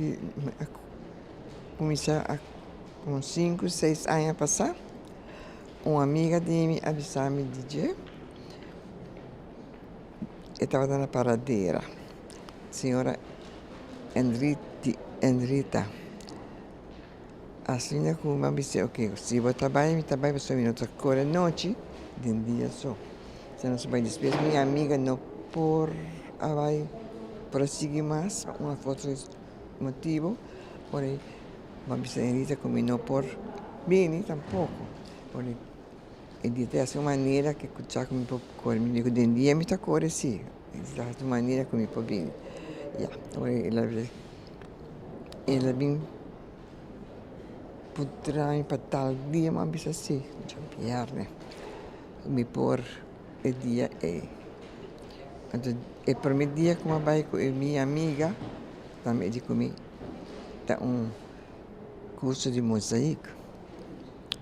aki mi a kuminsá a komo sinku seis aña pasá un amiga di mi a bisa mi di dje e tabata na Paradera señora Enrita asina ku mi a bis'é oke si bo ta bai mi ta bai pasobra mi no ta kore nochi den dia so si nos a bai despues mi amiga no por a bai por a sigui mas pa un of otro motibu por e mi a bisa Enrita ku mi no por bini tampoko por e di ta hasi un manera ke kucha ku mi por kore mi di ku den dia mi ta kore si e di ta hasi un manera ku mi por bini ya el a bin puntra mi pa tal dia mi a bisa si djabièrnè mi por e dia ei anto e prome dia ku mi a bai ku e mi amiga tambe e di ku mi ta un kurso di mozaik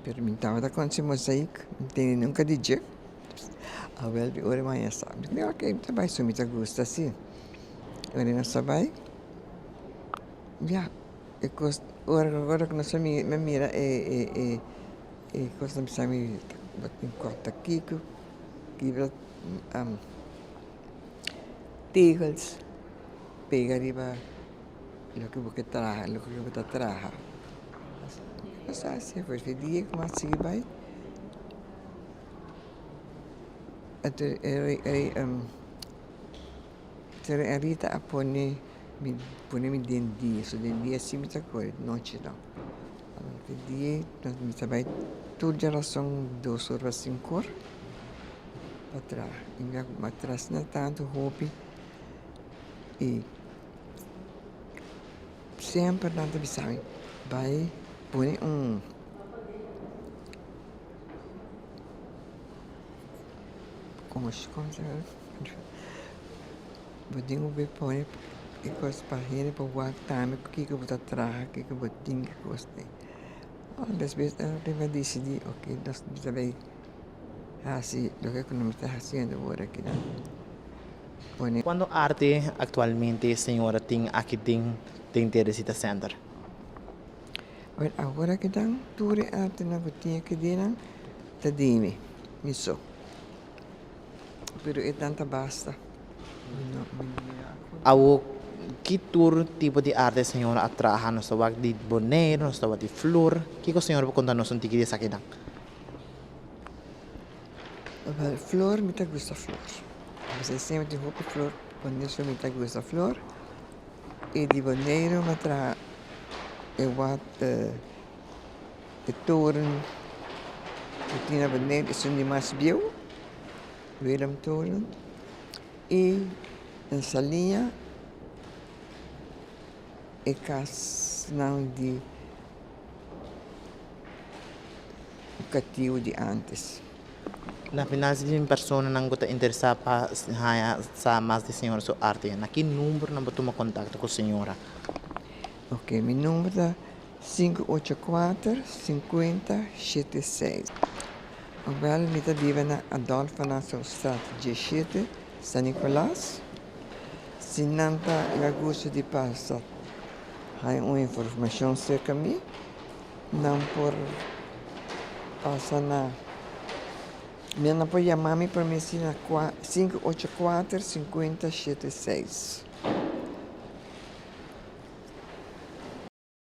pero mi tabata konosé mozaik mi tene nunka di dje awel di ora mi a haña sa mi di oke mi ta bai so mi ta gusta si ora nos a bai ya e kos ora ora ku nos a mira e e e kos nan bisa mi bo tin kòrta kiko kibra tegels pega riba loke bo ke traha loke bo ta traha asina pues di dia ku mas sigui bai anto Rita a pone mi pone mi den dia so den dia si mi ta kore nochi no di dia mi ta bai tur djarason dos or pa sinku or pa traha i mi a traha asina tantu hopi i semper nan ta bisa mi bai pone un Bo tin ku pone e kos pa hende por wak tambe kiko bo ta traha, kiko bo tin, ki kos tin. Despues mi a disidí oke nos ta bai hasi loke ku nos ta hasiendo awor aki nan. Pone. Cuanto arte actualmente señora tin aki den den Teresita Center? Wel awor aki nan tur e artenan ku tin aki den nan ta di mi, mi so. Pero e tanta basta. Mi no mi no mira afor. Awo ki tur tipo di arte señora a traha? Nos ta wak di Boneiru, nos ta wak di flor. Kiko señora por konta nos un tiki di esakinan? Wel flor mi ta gusta flor. Pasobra semper tin hopi flor pone mi ta gusta flor. I di Boneiru mi a traha e wat e toren ku tin na Boneiru esun di mas bieu, Willem Toren, i na Saliña e kasnan di katibu di ántes. Na final si tin personanan ku ta interesá pa haña sa mas di señora su arte, na ki number nan por tuma kontakto ku señora? Ok, mi number ta sinku ocho kuater, sinkuenta, shete seis. Awel mi ta biba na Adolfo Nassaustraat dieshete, San Nicolas. Si nan ta na gusto di pasa haña un informashon serka mi, Nan por pasa na Mi nan por yama mi pa mi si na 584 50 76.